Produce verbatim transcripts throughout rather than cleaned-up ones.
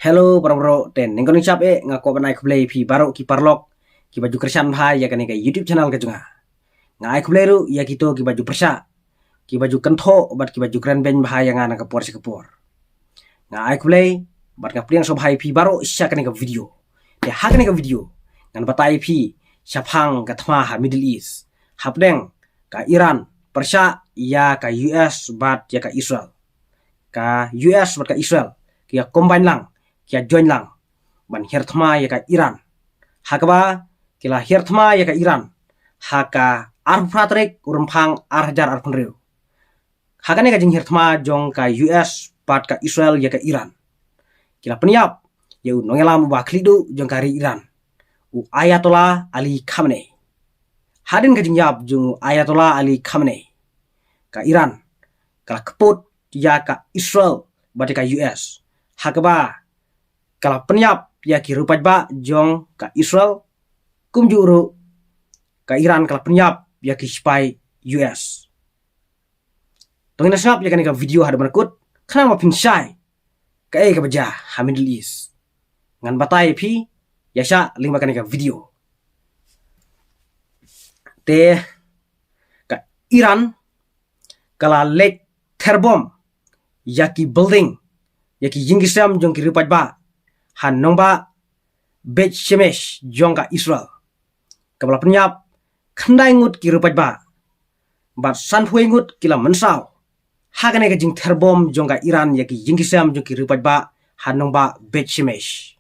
Hello para bro, te nengkon ngi chap eh, nga kwah ban ai khublei phi baroh ki paralok kiba ju kyrshan bha ïa kane ka YouTube channel ka jong nga. Nga ai khublei ruh ïa kito kiba ju pyrshah, kiba ju kynthoh bad kiba ju kren beiñ bha ïa nga na ka por sha ka por. Nga ai khublei bad nga pdiang sngewbha ïa phi baroh sha kane ka video. Te ha kane ka video ngan batai ïa phi shaphang ka thma ha Middle East, hapdeng ka Iran pyrshah ïa ka U S bad ïa ka Israel. Ka U S bad ka Israel ki ïa combine lang, ki ïa join lang ban hiar thma ïa ka Iran. Ha kaba ki la hiar thma ïa ka Iran ha ka arphew phra tarik u Rymphang ar hajar arphew hynriew. Ha kane ka jinghiar thma jong ka U S bad ka Israel ïa ka Iran, ki la pynïap ïa u nongïalam uba khlieh duh jong ka ri Iran, u Ayatollah Ali Khamenei. Hadien ka jingïap jong u Ayatollah Ali Khamenei, ka Iran ka la kput ïa ka Israel bad ïa ka U S, ha kaba ka la pynïap ïa ki riew paidbah jong ka Israel, kumjuh ruh ka Iran ka la pynïap ïa ki sipai U S. To ngin ïa sngap ïa kane ka video haduh ban kut, khnang ba phin shai kaei kaba jia ha Middle East. Ngan batai ïa phi ïa sha lyngba kane ka video. Te ka Iran ka la leit therbom ïa ki building, ïa ki ïing ki sem jong ki riew paidbah ha nongbah Beit Shemesh jong ka Israel, kaba la pynïap khyndai ngut ki riew paidbah bad sanphew ngut ki la mynsaw ha kane ka jingtherbom jong ka Iran ïa ki ïing ki sem jong ki riew paidbah ha nongbah Beit Shemesh.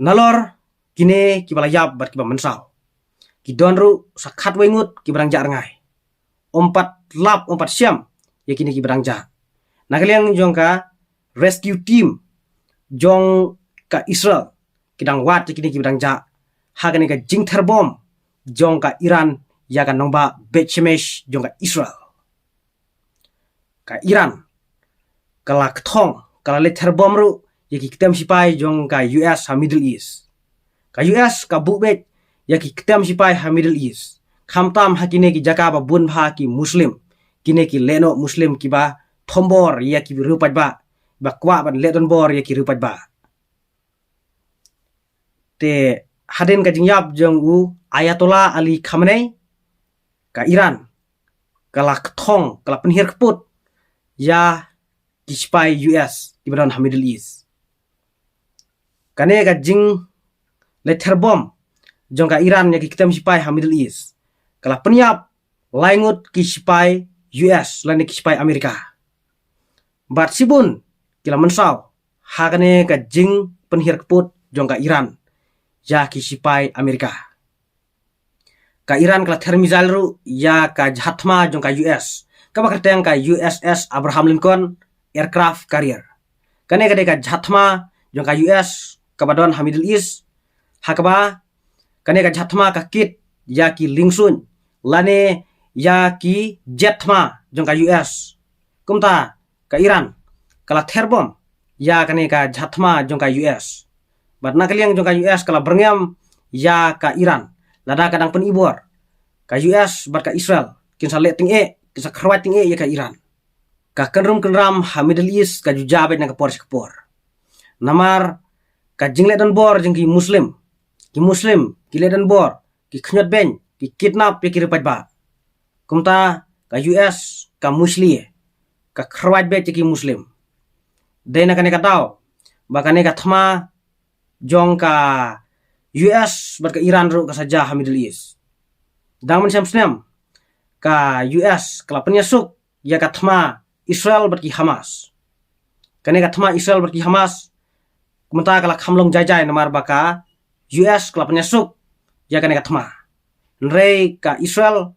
Nalor kine kiba la ïap bad kiba mynsaw, ki don ruh sa khatwei ngut kiba dang jah rngai. Ym pat lap, ym pat shem ïa kine kiba dang jah. Na ka liang jong ka rescue team jong ka Israel, ki dang wad ïa kine kiba dang jah ha kane ka jingtherbom jong ka Iran ïa ka nongbah Beit Shemesh jong ka Israel. Ka Iran ka la kthong, ka la leit therbom ruh ïa ki kytem sipai jong ka U S ha Middle East. Ka U S ka buh beit ïa ki kytem sipai ha Middle East, khamtam ha kine ki jaka ba bun bha ki Muslim, kine ki lehnoh Muslim kiba thombor ïa ki riew paidbah, ba kwah ban leh donbor ïa ki riew paidbah. Te hadien ka jingïap jong u Ayatollah Ali Khamenei, ka Iran ka la kthong, ka la pynhiar kput ïa ki sipai U S kiba don ha Middle East. Kane ka jingleit therbom jong ka Iran ïa ki kytem sipai ha Middle East ka la pynïap lai ngut ki sipai U S lane ki sipai Amerika. Bad shibun ki la mynsaw ha kane ka jingpynhiar kput jong ka Iran ïa ki sipai Amerika. Ka Iran ka la ther missile ruh ïa ka jahaj thma jong ka U S, kaba kyrteng ka U S S Abraham Lincoln aircraft carrier. Kane ka dei ka jahaj thma jong ka U S kaba don ha Middle East, ha kaba kane ka jahaj thma ka kit ïa ki liengsuiñ lane ïa ki jet thma jong ka U S. Kumta ka Iran ka la therbom ïa kane ka jahaj thma jong ka U S. Bad na ka liang jong ka U S ka la byrngem ïa ka Iran, lada ka dang pynibor, ka U S bad ka Israel kin sa leh tyngeh, kin sa kyrwat tyngeh ïa ka Iran. Ka kynrum kynram ha Middle East ka ju jia beit na ka por sha ka por. Namar ka jingleh donbor jong ki Muslim, ki Muslim ki leh donbor, ki khñiot beiñ, ki kidnap ïa ki riew paidbah. Kumta ka U S ka mushlie, ka kyrwat beit ïa ki Muslim. Dei na kane ka daw ba kane ka thma jong ka U S bad ka Iran ruh ka sa jia ha Middle East. Dang mynshem snem ka U S ka la pynïasuk ïa ka thma Israel bad ki Hamas. Kane ka thma Israel bad ki Hamas mynta ka la kham long jai jai namar ba ka U S ka la pynïasuk ïa kane ka thma. Hynrei ka Israel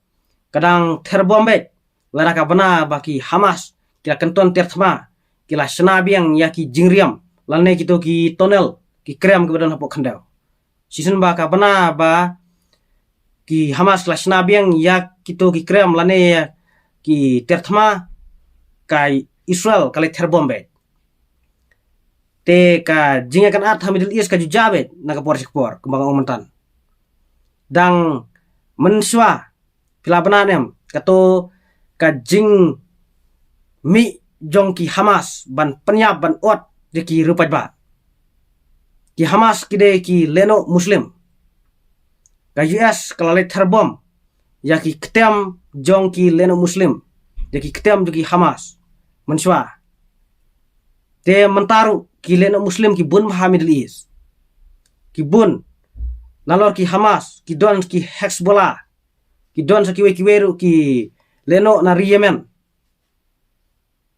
ka dang therbom beit lada ka bna ba ki Hamas ki la kynton tiar thma, ki la shna biang ïa ki jingriam lane kito ki tunnel, ki krem kiba don hapoh khyndew. Shisien ba ka bna ba ki Hamas ki la shna biang ïa kito ki krem lane ïa ki tiar thma, ka Israel ka leit therbom beit. Te ka jingïakynad ha Middle East ka ju jia beit na ka por sha ka por kumba nga ong mynta. Dang mynshuwa phi la bna ne em, kato ka jingmih jong ki Hamas ban pynïap ban ot ïa ki riew paidbah. Ki Hamas ki dei ki lehnoh Muslim. Ka U S ka la leit therbom ïa ki ktem jong ki lehnoh Muslim, ïa ki ktem jong ki Hamas mynshuwa. Te mynta ruh ki lehnoh Muslim ki bun bha ha Middle East. Ki bun, nalor ki Hamas, ki don ki Hezbollah, ki don sa kiwei kiwei ruh ki lehnoh na ri Yemen.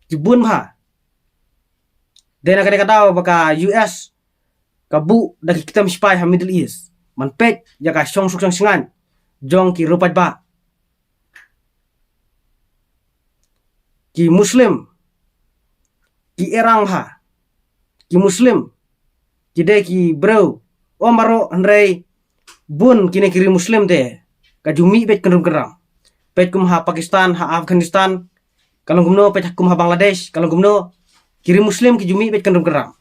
Ki bun bha. Dei na kane ka daw ba ka U S ka buh da ki ktem sipai ha Middle East ban peit ïa ka shongsuk shongshngaiñ jong ki riew paidbah. Ki Muslim ki erang bha. Ki Muslim ki dei ki briew, ym baroh hynrei bun kine ki ri Muslim te ka ju mih beit kynrum kynram. Peit kum ha Pakistan, ha Afghanistan, ka long kumno, peit kum ha Bangladesh, ka long kumno. Ki ri Muslim ki ju mih beit kynrum kynram.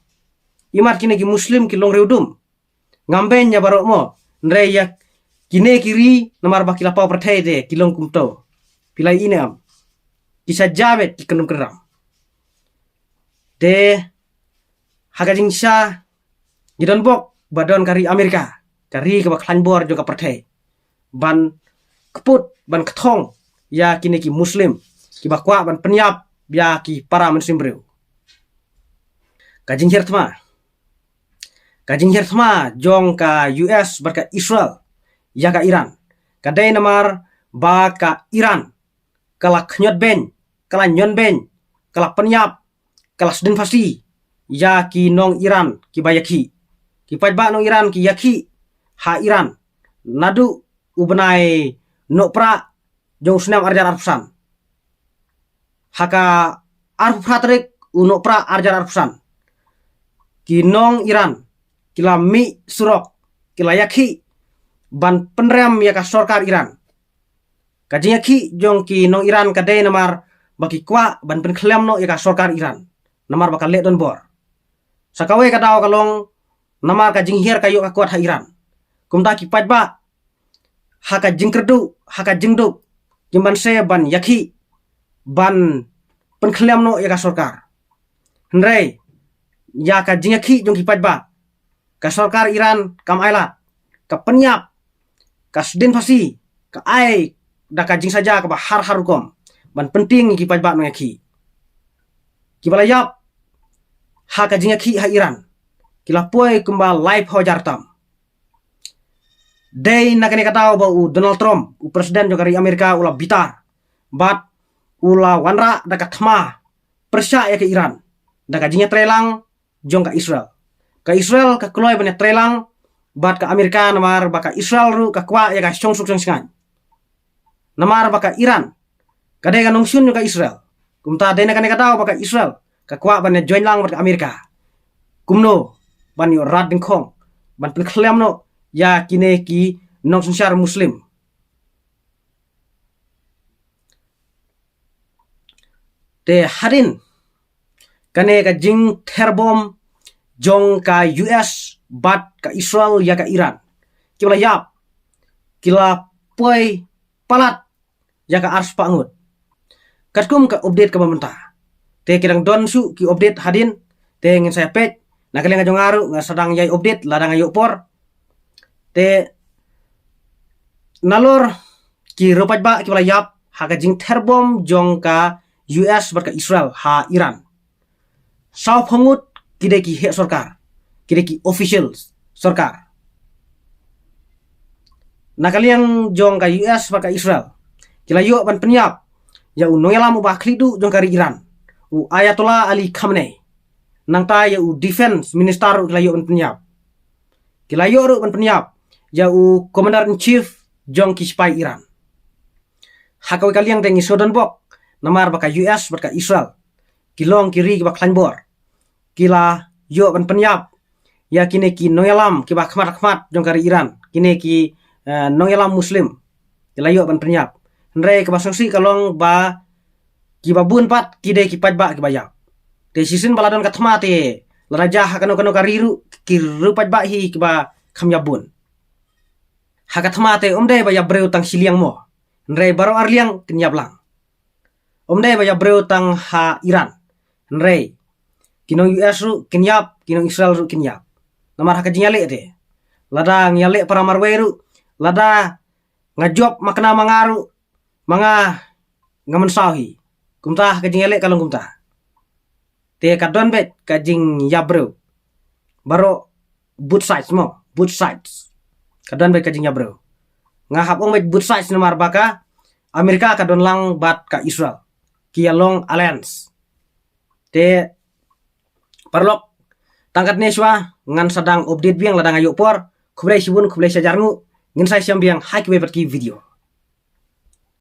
Imat kine ki Muslim ki long riewdum. Ngam beiñ ïa baroh mo, hynrei ïa kine ki ri namar ba ki la paw pyrthei te ki long kumto. Phi la ïohi ne em? Ki sa jia beit ki kynrum kynram. Te ha ka jingshisha ngi don bok ba don ka ri Amerika, ka ri kaba khlaiñ bor jong ka pyrthei, ban kput, ban kthong ïa kine ki Muslim kiba kwah ban pynïap ïa ki para mynsiem briew. Ka jinghiar thma, ka jinghiar thma jong ka U S bad ka Israel ïa ka Iran ka dei namar ba ka Iran ka la khñiot beiñ, ka la ñion beiñ, ka la pynïap, ka la sdien phasi ïa ki nong Iran kiba ïakhih. Ki paidbah nong Iran ki ïakhih ha Iran naduh u bnai Nohprah jong u snem arhajar arphew san. Ha ka arphew phra tarik u Nohprah arhajar arphew san, ki nong Iran ki la mih surok, ki la ïakhih ban pynrem ïa ka sorkar Iran. Ka jingïakhih jong ki nong Iran ka dei namar ba ki kwah ban pynkhlem noh ïa ka sorkar Iran namar ba ka leh donbor. Sa kawei ka daw ka long namar ka jinghiar ka ïoh ka kot ha Iran. Kumta ki paidbah ha ka jingkyrduh, ha ka jingduk, kim banse ban ïakhih ban pynkhlem noh ïa ka sorkar. Hynrei ïa ka jingïakhih jong ki paidbah, ka sorkar Iran kam ailad, ka pynïap, ka sdien phasi, ka ai da ka jingsaja kaba har har rukom ban pyntieng ïa ki paidbah nongïakhih. Kiba la ïap ha ka jingïakhih ha Iran ki la poi kumba laiphew hajar tam. Dei na kane ka daw ba u Donald Trump, u president jong ka ri Amerika, u la bitar bad u la wanrah da ka thma pyrshah ïa ka Iran da ka jingïatreilang jong ka Israel. Ka Israel ka kloi ban ïatreilang bad ka Amerika namar ba ka Israel ruh ka kwah ïa ka shongsuk shongshngaiñ. Namar ba ka Iran ka dei ka nongshun jong ka Israel. Kumta dei na kane ka daw ba ka Israel ka kwah ban ïa join lang bad ka Amerika. Kumno ban ïoh rat dyngkhong ban pynkhlem noh ïa kine ki nongsynshar Muslim. Te hadien kane ka jingtherbom jong ka U S bad ka Israel ïa ka Iran, kiba la ïap ki la poi palat ïa ka arspah ngut. Katkum ka update kaba mynta. Te ki dang don shuh ki update hadien, te ngin sa ïa peit. Na ka liang jong nga ruh nga sa dang ïai update lada nga ïoh por. Te nalor ki riew paidbah kiba la ïap ha ka jingtherbom jong ka U S bad ka Israel ha Iran, sawphew ngut ki dei ki heh sorkar, ki dei ki officials sorkar. Na ka liang jong ka U S bad ka Israel ki la ïoh ban pynïap ïa u nongïalam uba khlieh duh jong ka ri Iran, u Ayatollah Ali Khamenei. Nangta ïa u defense minister ruh ki la ïoh ban pynïap. Ki la ïoh ruh ban pynïap ïa u commander in chief jong ki sipai Iran. Ha kawei ka liang te ngi sngewdon bok namar ba ka U S bad ka Israel ki long ki ri kiba khlaiñ bor. Ki la ïoh ban pynïap ïa kine ki nongïalam kiba khmat khmat jong ka ri Iran, kine ki, eh, nongïalam Muslim. Ki la ïoh ban pynïap. Hynrei kaba sngewsih ka long ba kiba bun pat ki dei ki paidbah kiba ïap. Te shisien ba la don ka thma te lada jia ha kano kano ka ri ruh, ki riew paidbah hi kiba kham ïap bun. Ha ka thma te ym dei ba ïap briew tang shiliang mo, hynrei baroh arliang kin ïap lang. Ym dei ba ïap briew tang ha Iran, Hynrei ki nong U S ruh kin ïap, ki nong Israel ruh kin ïap. Namar ha ka jingïaleh te, lada nga ïaleh para marwei ruh, lada nga jop ma kane ma nga ruh, ma nga nga mynsaw hi. Kumta ha ka jingïaleh ka long kumta. Te ka don beit ka jingïap briew baroh, both sides mo, both sides. Ka don beit ka jingïap briew. Nga hap ong beit both sides namar ba ka America ka don lang bad ka Israel, ki ïa long alliance. Te paralok, tang katne shuwa, ngan sa dang update biang lada nga ïoh por. Khublei shibun, khublei shihajar nguh. Ngin sa ïashem biang ha kiwei pat ki video.